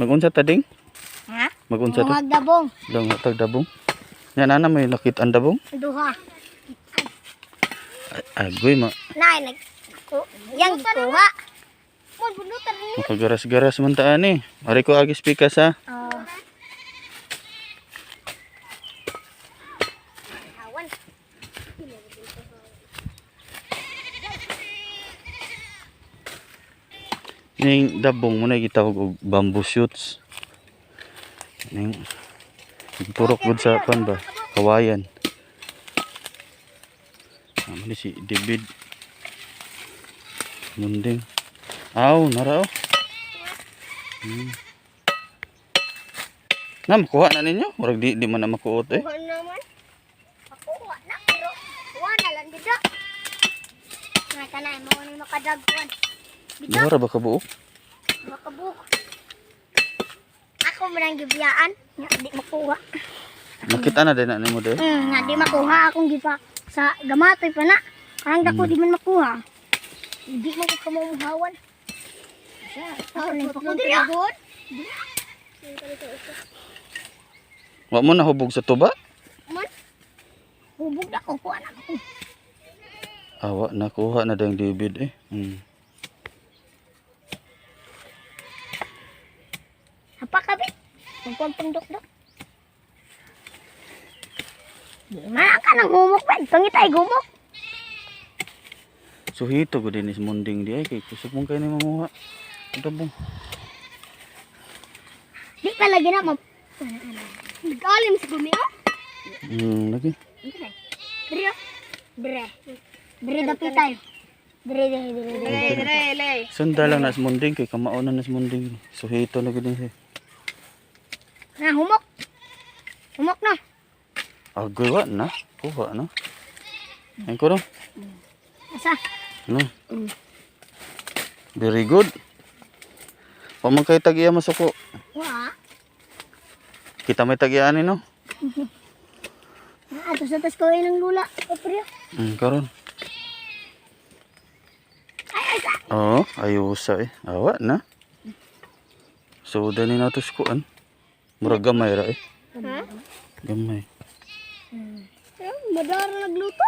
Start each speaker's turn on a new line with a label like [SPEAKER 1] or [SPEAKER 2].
[SPEAKER 1] Magunsa ta ding?
[SPEAKER 2] Ha?
[SPEAKER 1] Magunsa ta?
[SPEAKER 2] Magdabong.
[SPEAKER 1] Lang tag dabong. Yan ana may nakit ang dabong.
[SPEAKER 2] Duha.
[SPEAKER 1] Ay, agoy ma.
[SPEAKER 2] Nay nag ako yang gikuha. Mon bunutan ni.
[SPEAKER 1] Makagaras-garas man ta ani. Ari ko agis pikas ha.
[SPEAKER 2] Oh. Awan.
[SPEAKER 1] Ning dabong mo na gitawag og bamboo shoots. Ning purok gud sa pan ba? Kawayan. Amo ni si David. Munding. Aw, nara oh. Na makuha na ninyo? Murag di man na makuot eh.
[SPEAKER 2] Kuha naman. Ako wa na pero kuha na lang dito. Nga kanay mo ni makadagkuan. Bitaw
[SPEAKER 1] Duha ra ba ka buok?
[SPEAKER 2] makabuk. Ako man ang gibiyaan nga di makuha.
[SPEAKER 1] Nakita na din na nimo de.
[SPEAKER 2] Nga di makuha akong gipa sa gamatoy pa na. Karang dako di man makuha. Di man ko kamumuhawan. Ako na pa ko diri. ah.
[SPEAKER 1] Wa mo nahubog sa tuba?
[SPEAKER 2] Man. Hubog na ko kuha na ako.
[SPEAKER 1] Awa, nakuha na dayong David eh.
[SPEAKER 2] Apa kabi? Magkuhan pang dok. Di man ka nang humok ben. Pangitay gumok.
[SPEAKER 1] Suhito ko din is munding di ay kay kusog mong kay ni mamuha. Dabong.
[SPEAKER 2] Di pa lagi na ma. Nag-alim sa gumi ah.
[SPEAKER 1] Lagi.
[SPEAKER 2] Dire. Dire. Dire. Dire dapat tayo. Dire dire dire. Dire.
[SPEAKER 1] Sunda lang na sa munding kay kamao na na sa munding. Suhito na gid ni.
[SPEAKER 2] Na humok. Humok na.
[SPEAKER 1] Agoy wa na. Kuha na. Ay ko do.
[SPEAKER 2] Asa?
[SPEAKER 1] Ano? Very good. Wa man kay tag-iya masuko.
[SPEAKER 2] Wa.
[SPEAKER 1] Kita may tag-iya ani no.
[SPEAKER 2] Na ato sa tas ko ng lula. O pre.
[SPEAKER 1] Karon.
[SPEAKER 2] Ay ay sa.
[SPEAKER 1] Oo, ayusa eh. Awa na. So dani nato sukuan. Murag gamay ra eh.
[SPEAKER 2] Ha?
[SPEAKER 1] Gamay.
[SPEAKER 2] Madara nagluto.